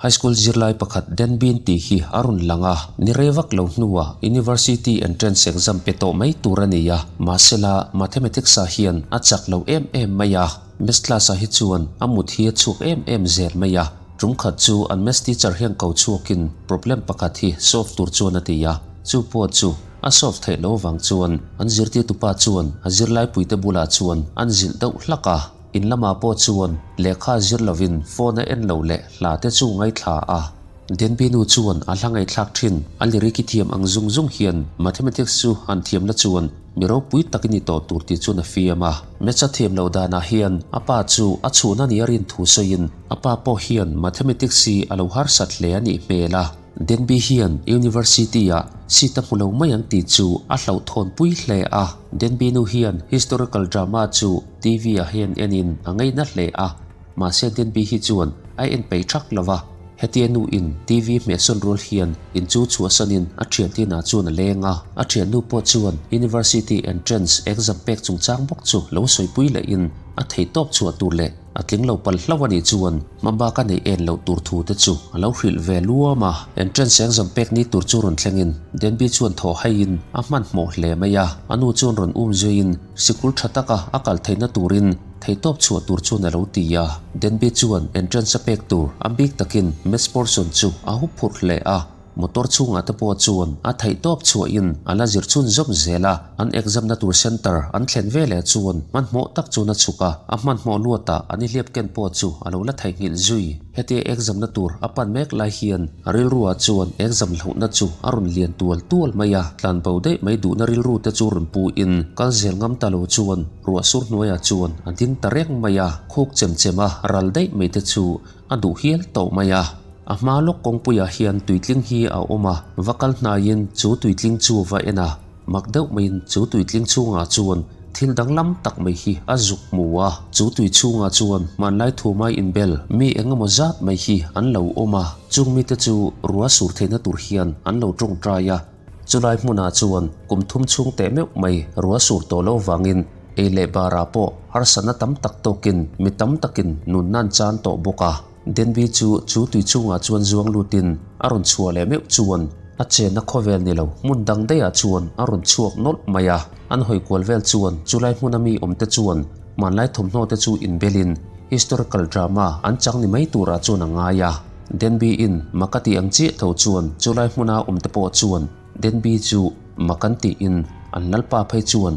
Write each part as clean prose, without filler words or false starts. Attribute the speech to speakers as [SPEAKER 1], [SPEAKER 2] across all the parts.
[SPEAKER 1] High School zirlai pakhat Dan Bean tih hi a rawn lang a, ni rei vak lo hnuah University Entrance Exam pe tawh mai tur a ni a, mahsela Mathematics ah hian a chak lo em em mai a, Maths class ah hi chuan a mut hi a chhuak em em zel mai a, tum khat chu an Maths teacher hian ko chhuakin problem pakhat hi solve tur chuan a ti a, chu pawh chu a solve theih lo vang chuan an zirtirtupa chuan a zirlaipuite bulah chuan an zilh deuh hlak a. In lamah pawh chuan lehkha zir lovin phone a en lo leh hla te chu ngaithla a. Denby nu chuan a hla ngaihthlak thin, a lyric i thiam ang zung zung hian mathematics chu han thiam la chuan mi ropui tak i ni tawh tur tih chuan a fiam a. Maths a thiam loh danah hian a pa chu a chhuhna nia rin thu sawiin a pa pawh hian mathematics hi a lo harsat hle a nih hmel a. Denby hian University-ah seat a hmu lo mai ang tih chu a hlauhthawnpui hle a. Denby nu hian historical drama chu TV-ah hian enin a ngaina hle a, mahse Denby hi chuan a en peih thak lo va. Hetia nu in TV hmehsawn rual hian in chu chhuahsanin a thiantinah chuan a leng a, a thiannu pawh chuan University entrance exam pek chungchang bawk chu lo sawipui lehin a theihtawp chhuah tur leh A tling lo palh hlauh a nih chuan hmabak a neih en loh tur thu te chu a lo hrilh ve luam a. Entrance exam pek ni tur chu rawn thlengin Denby chuan thaw haiin a hmanhmawh hle mai a. A nu chuan rawn um zuiin sikul tha taka a kal theihna turin theihtawp chhuah tur chuan a lo ti a. Denby chuan entrance a pek tur a bik takin Maths portion chu a hup phurh hle a. Motor chhungah te pawh chuan a theihtawp chhuahin a la zir chhun zawm zel a, an exam na tur centre an thlen ve leh chuan hmanhmawh tak chuan a chhuk a, a hmanhmawh luatah an ihliap ken pawh chu a lo la theihnghilh zui. Hetia exam na tur a pan mek lai hian a rilruah chuan exam hlauhna chu a rawn lian tual tual mai a, tlanbo daih mai duhna rilru te chu rawn pu in kal zel ngam ta lo chuan ruah sur hnuaiah chuan a ding ta reng mai a, khuk chem chem a ral daih mai te chu a duh hial tawh mai a. A hma lawk kawngpuiah hian tuitling hi a awm a, va kal hnaiin chu tuitling chu va en a, mak deuh maiin chu tuitling chhungah chuan thil danglam tak mai hi a zuk hmu a. Chu tui chhungah chuan hmanlai thumai inbel mi eng emaw zat mai hi an lo awm a, chung mite chu rua sur theihna tur hian an lo tawngtai a. Chulai hmunah chuan kum thum chhung teh meuh mai rua sur tawh lo vangin ei leh barah pawh harsatna tam tak tawkin mi tam takin nunna an chan tawh bawk a. Denby chu chu tui chungah chuan zuang lutin a rawn chhuah leh meuh chuan a chenna khawvel ni lo hmun dang daihah chuan a rawn chhuak nawlh mai a. An hawi kual vel chuan chulai hmuna mi awmte chuan hmanlai thawmhnaw te chu inbelin historical drama an chang ni mai turah chuan a ngai a. Denby in mak a tih ang chiah tho chuan chulai hmuna awmte pawh chuan Denby chu mak an tiin an lalpa phei chuan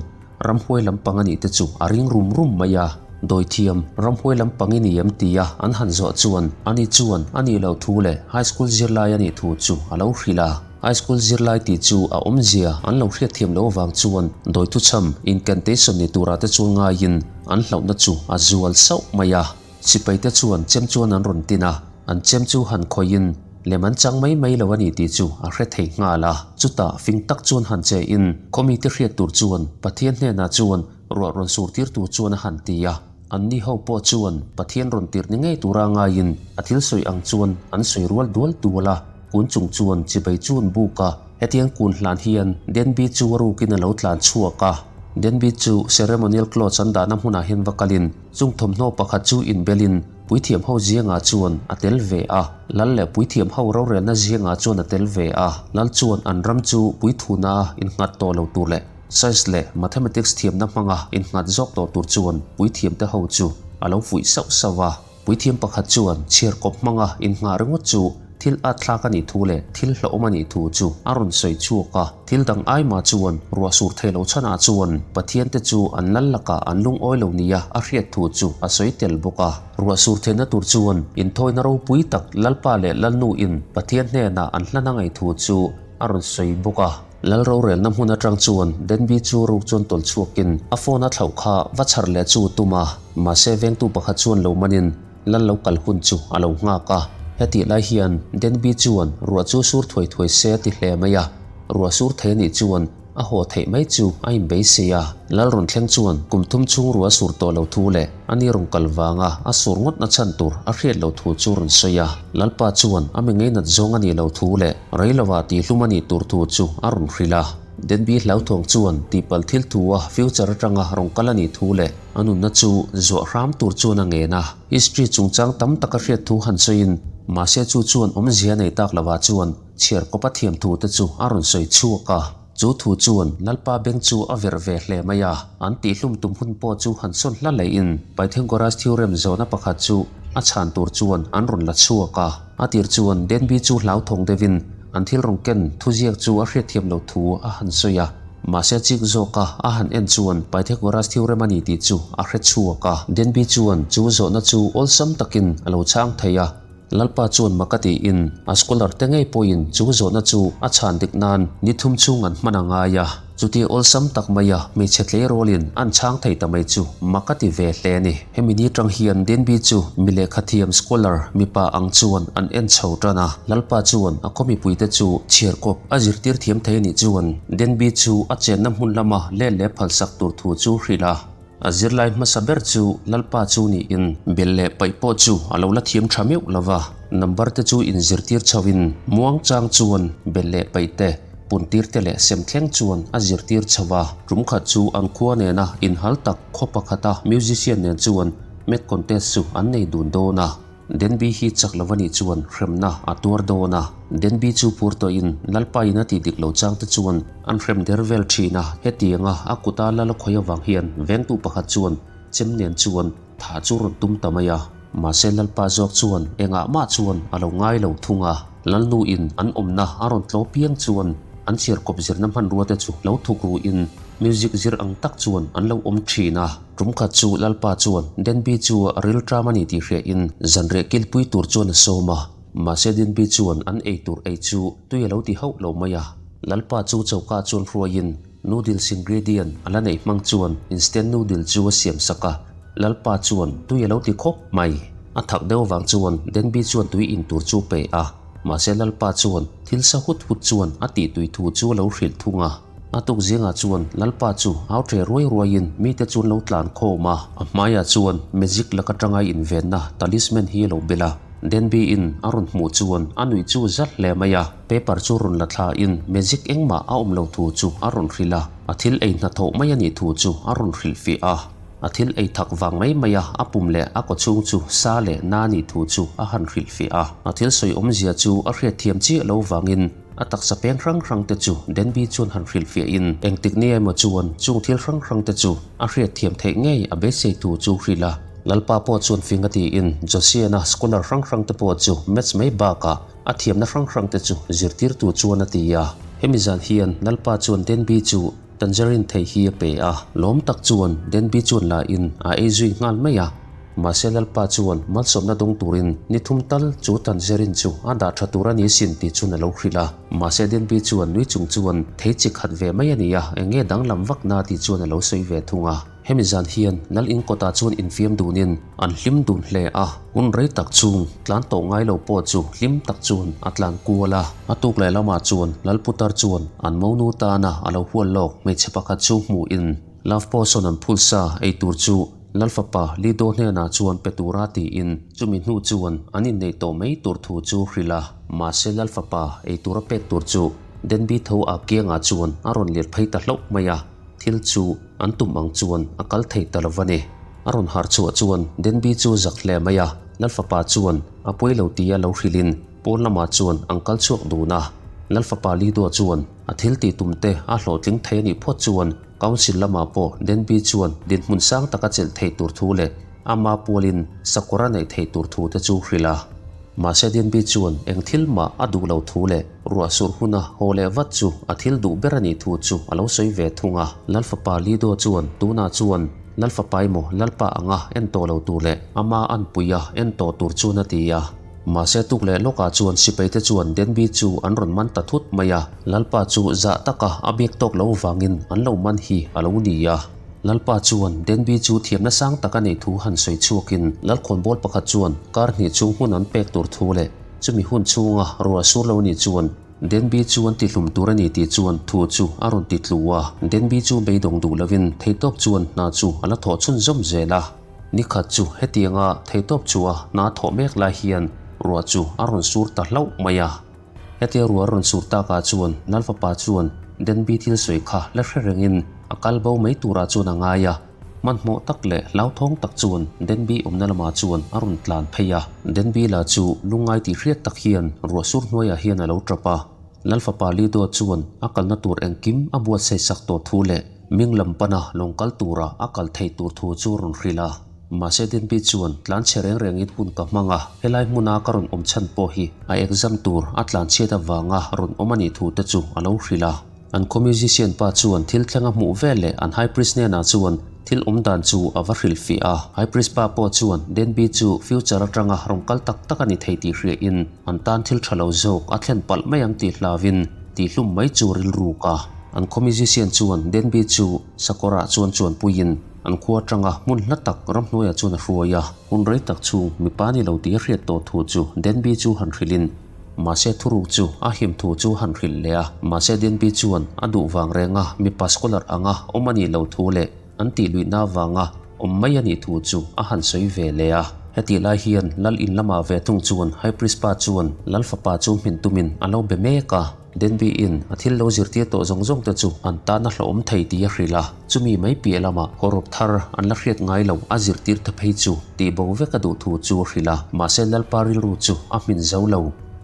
[SPEAKER 1] Ramhuai lampang a nih te chu a ring rum rum mai a, dawithiam ramhuai lampang i ni em tia an han zawh chuan ani chuan a nih loh thu leh high school zirlai a nih thu chu a lo hrilh a. High school zirlai tih chu a awmzia an lo hriatthiam loh avang chuan dawithuchham incantation ni turah te chuan ngaiin an hlauhna chu a zual sauh mai a. Sipaite chuan chem chuan an rawn tin a, an chem chu han khawihin lem an chang mai mai lo a ni tih chu a hre thei nghal a. Chutah fing tak chuan han che in khawmite hriat tur chuan Pathian hnenah chuan ruah rawn sur tir tur chuan a han ti a. Anni ho pawh chuan Pathian rawn tirh ni ngei tura ngaiin a thil sawi ang chuan an sawi rual dual dual a. Kun chung chuan chibai chu an buk a, hetiang kun hlan hian Denby chu a rukin a lo tlan chhuak a. Denby chu ceremonial clothes an dahna hmunah hian va kalin Chung thawmhnaw pakhat chu inbelin puithiam ho ziangah chuan a tel ve a, lal leh puithiam ho rorelna ziangah chuan a tel ve a. Lal chuan an ram chu puithuna innghat tawh lo tur leh science leh mathematics thiamna hmanga innghat zawk tawh tur chuan puithiamte ho chu a lo fuih sauh sauh a. Puithiam pakhat chuan chhiarkawp hmanga innghah ringawt chu thil at thlak a nih thu leh thil hlauhawm a nih thu chu a rawn sawi chhuak a. Thil dang aima chuan ruah sur thei lo chhanah chuan Pathian te chu an lal lakah an lungawi lo nia a hriat thu chu a sawi tel bawk a. Ruah sur theihna tur chuan inthawina ropui tak Lalpa leh Lalnu in Pathian hnenah an hlan a ngaih thu chu a rawn sawi bawk a. Lal rorelna hmun atang chuan Denby chu ruk chuan tawlh chhuakin a phone a thlauh kha va chhar leh chu tum a, mahse vengtu pakhat chuan lo manin Lal lo kal hun chu a lo nghak a. Hetih lai hian Denby chuan ruah chu sur thuai thuai se a ti hle mai a, ruah sur thei anih chuan a haw theih mai chu a inbeisei a. Lal rawn thleng chuan kum thum chhung ruah a sur tawh lo thu leh a ni rawn kal vanga a sur ngawt na chhan tur a hriat lo thu chu rawn sawi a. Lalpa chuan a mi ngeinat zawng a nih lo thu leh rei lovah tihhlum a nih tur thu chu a rawn hrilh a. Denby hlauthawng chuan tihpalh thil thu a future atanga rawn kal a nih thu leh a nunna chu zuah hram tur chuan a ngen a. History chungchang tam tak a hriat thu han sawiin mahse chu chuan awmzia nei tak lovah chuan chhiar kawp a thiam thu te chu a rawn sawi chhuak a. Chu thu chuan Lalpa beng chu a verh ve hle mai a, an tihhlum tum hun pawh chu han sawn hla lehin Pythagoras theorem zawhna pakhat chu a chhan tur chuan an rawn la chhuak a. A tir chuan Denby chu hlauthawng deuhin an thil rawn ken thuziak chu a hriatthiam loh thu a han sawi a, mahse chik zawka a han en chuan Pythagoras theorem a ni tih chu a hre chhuak a. Denby chuan chu zawhna chu awlsam takin a lo chhang thei a. Lalpa chuan mak a tiin a scholar te ngei pawhin chu zawhna chu a chhan dik nan ni thum chhung an hman a ngai a. Chuti awlsam tak maia hmeichhe tleirawlin an chhang thei ta mai chu mak a ti ve hle a ni. Hemi ni tang hian Denby chu mi lehkhathiam scholar mipa ang chuan an en chho tan a. Lalpa chuan a khaw mipuite chu chhiarkawp a zirtir thiam thei a nih chuan Denby chu a chenna hmun lama let leh phalsak tur thu chu hrilh a. A zirlai hmasa ber chu Lalpa chu niin bel leh paih pawh chu a lo la thiam tha meuh lo va, number te chu inzirtir chhoin muangchang chuan bel leh paih te, puntir te leh sem thleng chuan a zirtir chho va. Tum khat chu an khua nena inhal tak khaw pakhata musician nen chuan math contest chu an nei dun dawn a. Denby hi chak lo a nih chuan hremna a tuar dawn a, Denby chu phur tawhin Lalpa in a tih dik lo chang te chuan an hrem der vel thin a, hetianga a kuta lal a khawi avang hian vengtu pakhat chuan chem nen chuan thah chu rawn tum ta mai a, mahse Lalpa zawk chuan engah mah chuan a lo ngai lo thung a, Lalnu in an awmna a rawn tlaw piang chuan an chhiarkawp zirna hmanrua te chu lo thuk ru in music zir ang tak chuan an lo awm thin a. Tum khat chu Lalpa chuan Denby chu a rilṭam a ni tih hriain zanriah kilpui tur chuan a sawm a, mahse Denby chuan an ei tur ei chu tui a lo ti hauh lo mai a. Lalpa chu choka chuan hruaiin noodles ingredient a la neih hmang chuan instant noodle chu a siam sak a, Lalpa chuan tui a lo ti khawp mai. A thak deuh avang chuan Denby chuan tui in tur chu pe a, mahse Lalpa chuan thil sa hut hut chuan a tih tui thu chu a lo hrilh thung a. A tuk zingah chuan Lalpa chu au ṭe ruai ruaiin mite chu an lo tlan khawm a, a hmaiah chuan magic laka ṭanga invenna talisman hi a lo bel a. Denby-in a rawn hmuh chuan a nuih chu zat hle mai a, paper chu rawn la thlain magic engmah a awm lo thu chu a rawn hrilh a, a thil ei hnathawh mai a nih thu chu a rawn hrilhfiah a. A thil ei thak vang mai mai a, a pum leh a kawchhung chu sa leh na nih thu chu a han hrilhfiah a. A thil sawi awmzia chu a hriatthiam chiah lo vangin A taksa peng hrang hrang te chu Denby chuan han hrilhfiahin engtik ni emaw chuan chung thil hrang hrang te chu a hriatthiam theih ngei a beisei thu chu hrilh a. Lalpa pawh chuan fing a tiin Josiana scholar hrang hrang te pawh chu maths mai bakah a thiamna hrang hrang te chu zirtirtu chuan a ti a. Hemi zan hian Lalpa chuan Denby chu Tangerine thei hi a pe a, lawm tak chuan Denby chuan la in a ei zui nghal mai a. Mahse Lalpa chuan malsawmna dawng turin ni thum tal chu Tangerine chu a dah tha tur a ni sin tih chuan a lo hrilh a. Mahse Denby chuan nui chung chuan thei chi khat ve mai a ni a, eng nge danglam vak na tih chuan a lo sawi ve thung a. Hemi zan hian Lal in kawtah chuan infiam dunin an hlim dun hle a, hun rei tak chung tlan tawh ngai lo pawh chu hlim tak chuan a tlan kual a. A tuk leh lamah chuan Lal Putar chuan an monu tana a lo hual lawk hmeichhe pakhat chu hmuhin Love Potion an phul sa ei tur chu Lal fapa Lido hnenah chuan pe tura tiin chumi hnu chuan an inneih tawh mai tur thu chu hrilh a, mahse Lal fapa ei tura pek tur chu Denby tho a kiangah chuan a rawn lir phei ta hlauh mai a. Thil chu an tum ang chuan a kal thei ta lo va ni. A rawn harh chhuah chuan Denby chu zak hle mai a, Lalfapa chuan a pawi lo tia lo hrilhin pawn lamah chuan an kal chhuak dun a. Lalfapa Lidua chuan a thil tih tum te a hlawhtling thei a nih phawt chuan Council lamah pawh Denby chuan dinhmun sang taka chelh theih tur thu leh ama pualin sakawr a neih theih tur thu te chu hrilh a. Mahse Denby chuan eng thil mah a duh lo thu leh Ruah surh huna haw leh vat chu a thil duh ber a nih thu chu a lo sawi ve thung a. Lalfapa Lido chuan tunah chuan Lalfapa emaw Lalpa anga en tawh lo tur leh ama anpui a en tawh tur chuan a ti a. Mahse tuk leh lawkah chuan sipaite chuan Denby chu an rawn man ta thut mai a. Lalpa chu zah taka a biak tawk lo vangin an lo man hi a lo ni a. Lalpa chuan Denby chu thiamna sang tak a neih thu han sawi chhuakin Lalkhawnbawl pakhat chuan kar hnih chung hmun an pek tur thu leh Chumi hun chhunga ruah sur lo nih chuan Denby chu an tihlum tur a ni tih chuan thu chu a rawn ti tlu a. Denby chu beidawng duh lovin theitawp chuan hna chu a la thawh chhunzawm zel a. Nikhat chu hetianga theitawp chua hna thawh mek lai hian ruah chu a rawn sur ta hlauh mai a. Hetia ruah a rawn sur takah chuan Lalfapa chuan. Denby thil sawi kha la hre rengin a kal bo mai turah chuan a ngai a. Hmanhmawh tak leh hlauthawng tak chuan Denby awmna lamah chuan a rawn tlan phei a. Denby lah chu lungngai tih hriat tak hian ruah sur hnuaiah hian a lo tap a. Lalfapa Lido chuan a kalna tur engkim a buatsaih sak tawh thu leh Ming lam pana lawng kal tura a kal theih tur thu chu rawn hrilh a. Mahse Denby chuan tlan chhe reng rengin hun ka hmang a, helai hmuna ka rawn awm chhan pawh hi a exam tur a tlan chhiat avanga rawn awm a nih thu te chu a lo hrilh a. An khaw musician pa chuan thil thleng a hmuh vel leh an high priest hnenah chuan thil awm dan chu a va hrilh fiah a. High priest pa pawh chuan Denby chu future atanga rawn kal tak tak a ni thei tih hriain an tan thil tha lo zawk a thlen palh mai ang tih hlauin tihhlum mai chu rilruk a. An khaw musician chuan Denby chu sakawrah chuan chuanpuiin an khua atanga hmun hla tak ramhnuaiah chuan a hruai a. Hun rei tak chhung mipa ni lo tih a hriat tawh thu chu Denby chu han hrilhin Mahse thuruk chu a him thu chu han hrilh leh a, mahse Denby chuan a duh vang renga mipa scholar anga awm a nih lo thu leh an tih luihna vanga awm mai a nih thu chu a han sawi ve leh a. Hetih lai hian Lal in lamah ve thung chuan High Priest pa chuan Lal fapa chu hmin tumin a lo be mek a. Denby in a thil lo zirtir tawh zawng zawng te chu an tan a hlauhawm thei tih a hrilh a, chumi mai piah lamah hawrawp thar an la hriat ngai lo a zirtir ta phei chu tih bo vek a duh thu chu a hrilh a, mahse Lalpa rilru chu a hmin zo lo.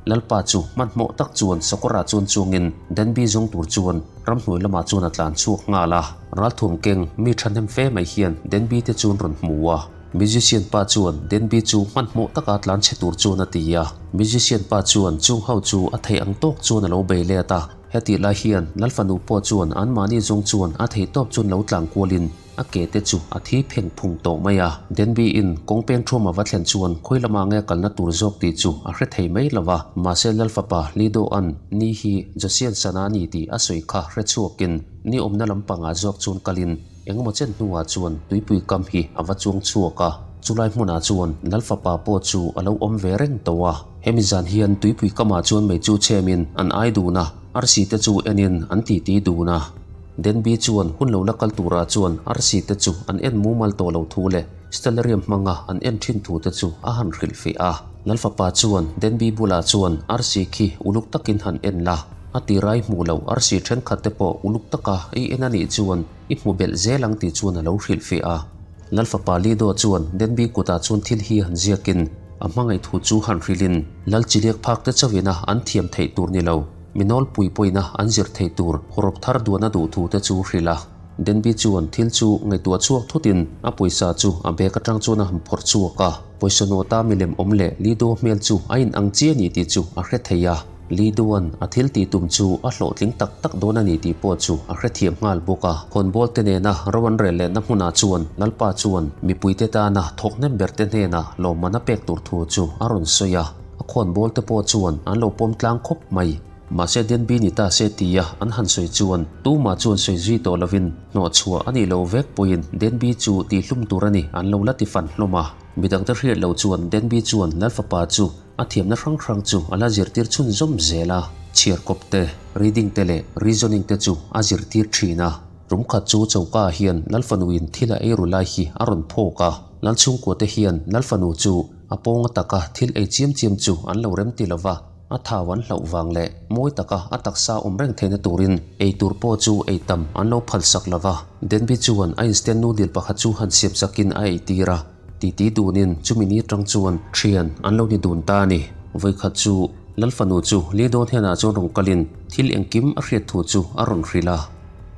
[SPEAKER 1] Lalpa chu hmanhmawh tak chuan Sakawrah chuan chungin Denby zawng tur chuan ramhnuai lamah chuan a tlan chhuak nghal a, ralthuam keng mi thahnem fe mai hian Denby te chu an rawn hmu a. Musician pa chuan Denby chu hmanhmawh taka tlan chhe tur chuan a ti a. Musician pa chuan chung ho chu a theih ang tawk chuan a lo bei let a. Hetih lai hian Lalfanu pawh chuan anmahni zawng chuan a theih tawp chuan lo tlang kualin a ke te chu a thi pheng phung tawh mai a. Denby in kawng peng thuam a va thlen chuan khawi lama nge kalna tur zawk tih chu a hre thei mai lo va. Mahse Lalfapa Lido-a'n ni hi Josian sana a ni tih a sawi kha hre chhuakin ni awmna lampangah zawk chuan kalin Engemaw chen hnuah chuan tuipui kam hi a va chuang chhuak a, chulai hmunah chuan Lalfapa pawh chu a lo awm ve reng tawh a. Hemi zan hian tuipui kamah chuan mei chu chhemin an ai dun a, arsi te chu enin an titi dun a. Denby chuan hun lo la kal turah chuan arsi te chu an en mumal tawh lo thu leh Stellarium hmanga an en thin thu te chu a han hrilhfih a. Lalfapa chuan Denby bulah chuan arsi khi uluk takin han en la, a tirai hmuh loh arsi thenkhat te pawh uluk taka i en a nih chuan I hmu belh zel ang tih chuan a lo hrilh feh a. Lalfapa Lido chuan Denby kutah chuan thil hi han ziakin a hmangaih thu chu han hrilhin Lal Chiliak phak te chauhina an thiam theih tur ni lo, mi nawlpui pawina an zir theih tur hawrawp thar duan a duh thu te chu hrilh a. Denby chuan thil chu ngaihtuah chhuak thutin a pawisa chu a bag atang chuan a han phawrh chhuak a. Pawisa nawta milem awm leh Lido hmel chu a inang chiah a ni tih chu a hre thei a. Lee Duan a thil tih tum chu a hlawhtling tak tak dawn a ni tih pawh chu a hrethiam nghal bawk a. Khawnbawl te nena ro an rel lehna hmunah chuan Lalpa chuan mipuite tana thawk hnem ber te hnenah lawmman a pek tur thu chu a rawn sawi a. A khawnbawl te pawh chuan an lo pawm tlang khawp mai. Mahse Denby ni ta se tia an han sawi chuan tumah chuan sawi zui tawh lovin hnawhchhuah a nih loh vek pawhin Denby chu tihhlum tur a ni an lo la ti fan hlawm a. Midangte hriat loh chuan Denby chuan Lalfapa chu A thiamna hrang hrang chu a la zirtir chhunzawm zel a, chhiarkawp te, reading te leh reasoning te chu a zirtir thin a. Tum khat chu choka ah hian Lalfanuin thil a ei ru lai hi a rawn phawk a, Lalchhungkua te hian Lalfanu chu a pawnga taka thil ei chiam chiam chu an lo remti lo va, a thau an hlauh vang leh mawi taka a taksa awm reng theihna turin ei tur pawh chu ei tam an lo phalsak lo va. Denby chuan a instant noodle pakhat chu han siam chakin a eitir a. Titi dunin chumi ni atang chuan thian an lo ni dun ta a ni. Vawikhat chu Lalfanu chu Lido hnenah chuan rawn kalin thil engkim a hriat thu chu a rawn hrilh a.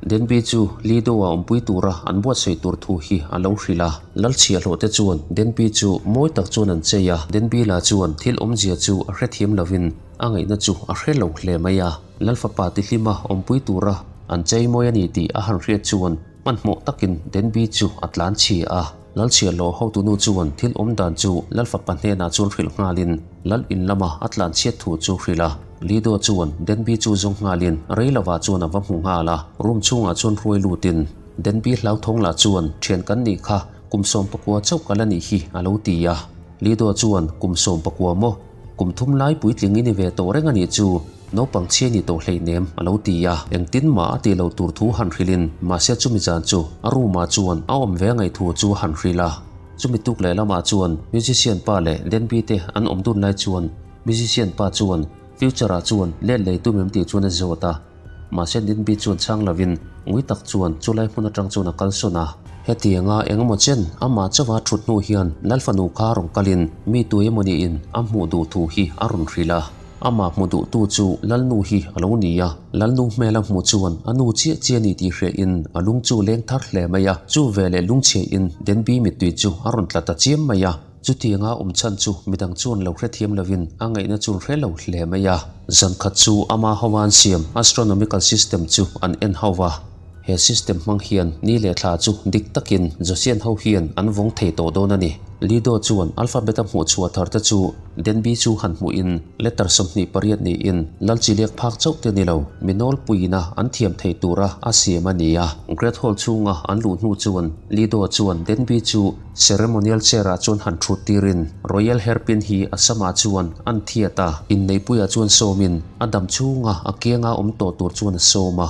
[SPEAKER 1] Denby chu Lido-a awmpui tura an buatsaih tur thu hi a lo hrilh a. Lalchhiahhlawh te chuan Denby chu mawi tak chuan an chei a. Denby lah chuan thil awmzia chu a hrethiam lovin a ngaihna chu a hre lo hle mai a. Lalfapa tihlima awmpui tura an chei mawi a ni tih a han hriat chuan Hmanhmawh takin Denby chu a tlan chhi a, Lalchhiahlo hotunu chuan thil awm dan chu Lalfapa hnenah chuan hrilh nghalin Lal in lama a tlan chhiat thu chu hrilh a. Lido chuan Denby chu zawng nghalin rei lovah chuan a va hmu nghal a, room chhungah chuan hruai lutin Denby hlauthawng lah chuan thian kan nih kha kum 19 chauh ka la nih hi a lo ti a. Lido chuan kum 19 maw? Kum thum lai puitling i ni ve tawh reng a nih chu, naupang chhia ni tawh hleinem a lo ti a. Engtin mah a tih lo tur thu han hrilhin, mahse chumi zan chu a room ah chuan a awm ve ngaih thu chu a han hrilh a. Chumi tuk leh lamah chuan musician pa leh Denby te an awm dun lai chuan musician pa chuan future ah chuan let lei tum em tih chuan a zawt a. Mahse Denby chuan chhang lovin ngui tak chuan chulai hmun atang chuan a kalsawn a. Hetianga engemaw chen amah chauha thut hnu hian Lalfanu kha rawn kalin mi tu emaw niin a hmuh duh thu hi a rawn hrilh a. Amah hmu duhtu chu Lalnu hi a lo ni a, Lalnu hmel a hmuh chuan a nu chiah chiah a ni tih hriain a lung chu leng thar hle mai a. Chu veleh lungchhiain Denby mittui chu a rawn tla ta chiam mai a. Chutianga awm chhan chu midang chuan lo hrethiam lovin a ngaihna chu hre lo hle mai a. Zan khat chu ama hova an siam astronomical system chu an en ho va. He system hmang hian ni leh thla chu dik takin Josean ho hian an vawng thei tawh dawn a ni. Lido chuan alphabet a hmuh chhuah thar te chu Denby chu han hmuhin letter 28 niin lal chi lek phak chauh te ni lo, mi nawlpuiina an thiam thei tura a siam a ni a. Great Hall chhunga an luh hnu chuan Lido chuan Denby chu Ceremonial chair ah chuan han thut tirin Royal hairpin hi a samah chuan an thiat a, inneihpuiah chuan sawmin a dam chhunga a kianga awm tawh tur chuan a sawm a.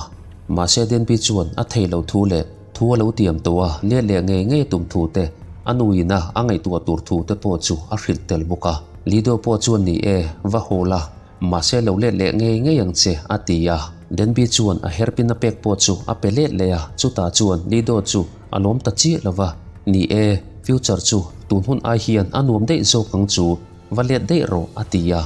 [SPEAKER 1] Mahse Denby chuan a thei lo thu leh thu a lo tiam tawh a, let leh ngei ngei tum thu te, a nuin a a ngaihtuah tur thu te pawh chu a hrilh tel bawk a. Lido pawh chuan ni e, va haw la, mahse lo let leh ngei ngei ang che, a ti a. Denby chuan a hairpin a pek pawh chu a pe let leh a, chutah chuan Lido chu a lawm ta chiah lo va, Ni e, future chu tun hun ai hian a nuam daih zawk ang chu, va let daih rawh, a ti a.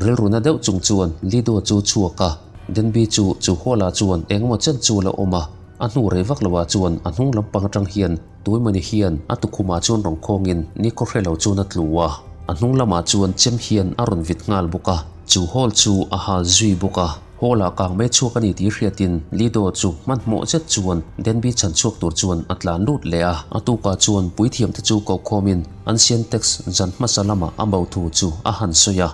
[SPEAKER 1] Rilruna deuh chung chuan Lido chu chhuak a, Denby chu chu hall ah chuan engemaw chen chu a la awm a, a hnu rei vak lo ah chuan a hnung lampang atang hian Tuimawni hian a tukhum ah chuan rawn khawngin nikhaw hre lo chuan a tlu a, a hnung lamah chuan chem hian a rawn vit nghal bawk a, chu hall chu a hal zui bawk a. Hall ah kang mai chhuak a ni tih hriatin Lido chu hmanhmawh zet chuan Denby chhan chhuak tur chuan a tlan lut leh a, a tukah chuan puithiamte chu kokhawmin ancient text zan hmasa lamah a bo thu chu a han sawi a.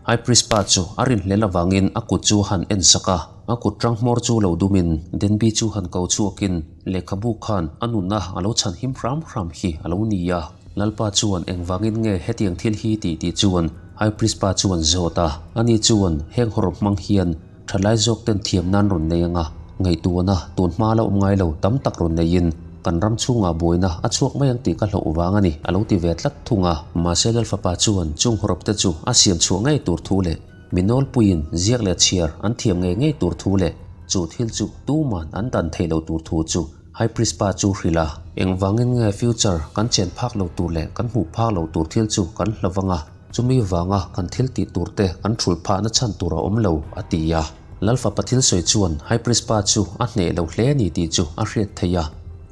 [SPEAKER 1] High Priest pa chu a rinhlel avangin a kut chu han en sak a, a kut tang hmawr chu lo dumin Denby chu han ko chhuakin lehkhabu khan a nunna a lo chhan him hram hram hi a lo ni a. Lalpa chuan engvangin nge hetiang thil hi tih tih chuan High Priest pa chuan zawt a, ani chuan heng hawrawp hmang hian Thalai zawk ten thiam nan rawn nei anga ngaihtuahna tun hma la awm ngai lo tam tak rawn neiin kan ram chhungah buaina a chhuak mai ang tih ka hlauh vang a ni a lo ti ve tlat thung a. Mahse Lalfapa chuan chung hawrawp te chu a siam chhuah ngei tur thu leh mi nawlpuiin ziak leh chhiar an thiam ngei ngei tur thu leh chu thil chu tuman an dan theih lo tur thu chu High Priest pa chu hrilh a. Engvangin nge future kan chen phak lo tur leh kan hmuh phak lo tur thil chu kan hlauh anga? Chumi vanga kan thil tih tur te kan thulh phahna chhan tur a awm lo, a ti a. Lalfapa thil sawi chuan High Priest pa chu a hneh lo hle a ni tih chu a hriat theih a.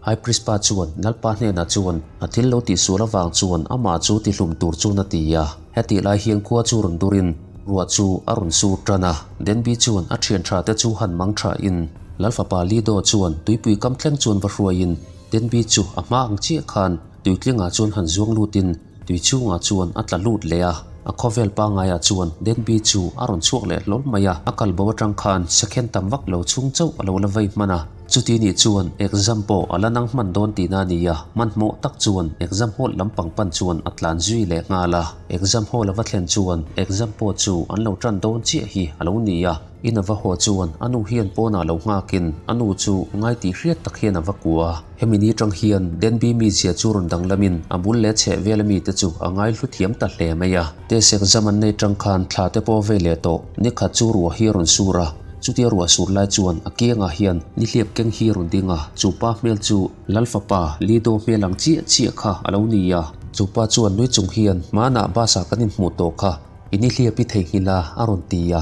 [SPEAKER 1] High Priest pa chuan Lalpa hnenah chuan a thil lo tihsual avang chuan amah chu tihlum tur chuan a ti a. Hetih lai hian khua chu rawn durin ruah chu a rawn sur tan a. Denby chuan a thian tha te chu han mang thain Lalfapa Lido chuan tuipui kam thleng chuan va hruaiin Denby chu a hma ang chiah khan tuitlingah chuan han zuang lutin Tui chhungah chuan a tla lut leh a, a khawvel pangaiah chuan Denby chu a rawn chhuak leh hlawl mai a, a kal bo atang khan second tam vak lo chhung chauh a lo la vei hman a. Chuti nih chuan exam pawh a la nang hman dawn tihna a ni a, hmanhmawh tak chuan exam hall lampang pan chuan a tlan zui leh nghal a. Exam hall a va thlen chuan exam pawh chu an lo tan dawn chiah hi a lo ni a. In a va haw chuan a nu hian pawnah lo nghakin a nu chu ngai tih hriat tak hian a va kua a. Hemi ni tang hian Denby mizia chu rawn danglamin a bul leh chheh vel ami te chu a ngai hlu thiam ta hle mai a. Tesek zam an nei tang khan thla te pawh vei leh tawh. Nikhat chu ruah hi a rawn sur a, chutia ruah sur lai chuan a kiangah hian nihliap keng hi a rawn ding a, chu pa hmel chu Lalfapa Lido hmel ang chiah chiah kha a lo ni a. Chu pa chuan nui chung hian hmanah bus ah kan inhmuh tawh kha. I nihliap i theihnghilh a, a rawn ti a.